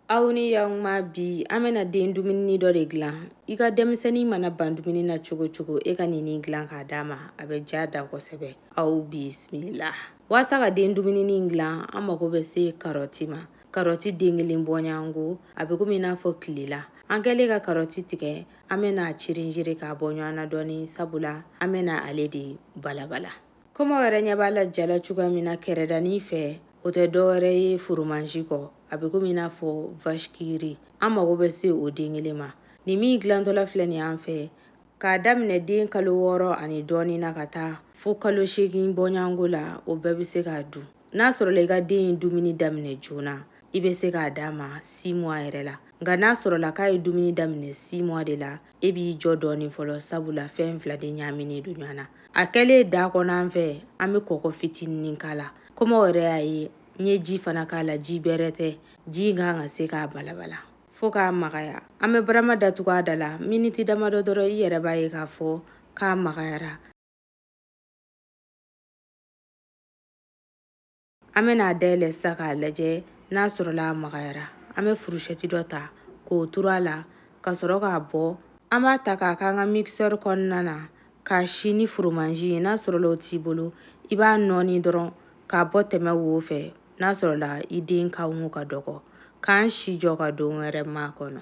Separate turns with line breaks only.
Aw ni yakuma, bi an bɛna den dumuni dɔ de dilan. I ka denmisɛnnin mana ban dumuni na cogo cogo, e ka nin dilan k'a d'a ma, a bɛ ja da kosɛbɛ. Aw bisimila. Walasa ka den dumuni dilan, an mago bɛ se karɔti ma. Karɔti den kelen bɔɲɔgɔnko, a bɛ komi i n'a fɔ tile la. An kɛlen ka karɔti tigɛ, an bɛna a cirinjiri k'a bɔ ɲɔgɔn na dɔɔni, sabula an bɛna ale de balabala. Komi aw yɛrɛ ɲɛ b'a la jala cogoya min na kɛrɛdanin fɛ, o tɛ dɔwɛrɛ ye foromansi kɔ, a bɛ komi i n'a fɔ vache qui rit. An mago bɛ se o den kelen ma. Nin min dilantɔla filɛ nin y'an fɛ, k'a daminɛ den kalo 6 ani dɔɔnin na ka taa fo kalo 8 bɔɲɔgɔnko la, o bɛɛ bɛ se k'a dun. N'a sɔrɔla i ka den ye dumuni daminɛ joona, i bɛ se k'a d'a ma 6 mois yɛrɛ la. Nka n'a sɔrɔla k'a ye dumuni daminɛ 6 mois de la, e b'i jɔ dɔɔnin fɔlɔ, sabula fɛn fila de ɲaaminen don ɲɔgɔn na. A kɛlen da kɔnɔ an fɛ, an bɛ kɔgɔ fitinin k'a la. Komi aw yɛrɛ y'a ye, n ye ji fana k'a la, ji bɛrɛ tɛ, ji in kan ka se k'a balabala fo k'a magaya. An bɛ barama datugu a da la miniti damadɔ dɔrɔn, i yɛrɛ b'a ye k'a fɔ k'a magayara. An bɛna a dayɛlɛ sisan k'a lajɛ n'a sɔrɔla a magayara. An bɛ furusɛti dɔ ta k'o turu a la ka sɔrɔ k'a bɔ. An b'a ta k'a k'an ka mixeur kɔnɔna na k'a si ni foromansi ye. N'a sɔrɔla o t'i bolo, i b'a nɔɔni dɔrɔn k'a bɔ tɛmɛ wo fɛ. N'a sɔrɔla i den ka ka dɔgɔ, k'an si jɔ ka don wɛrɛ ma kɔnɔ.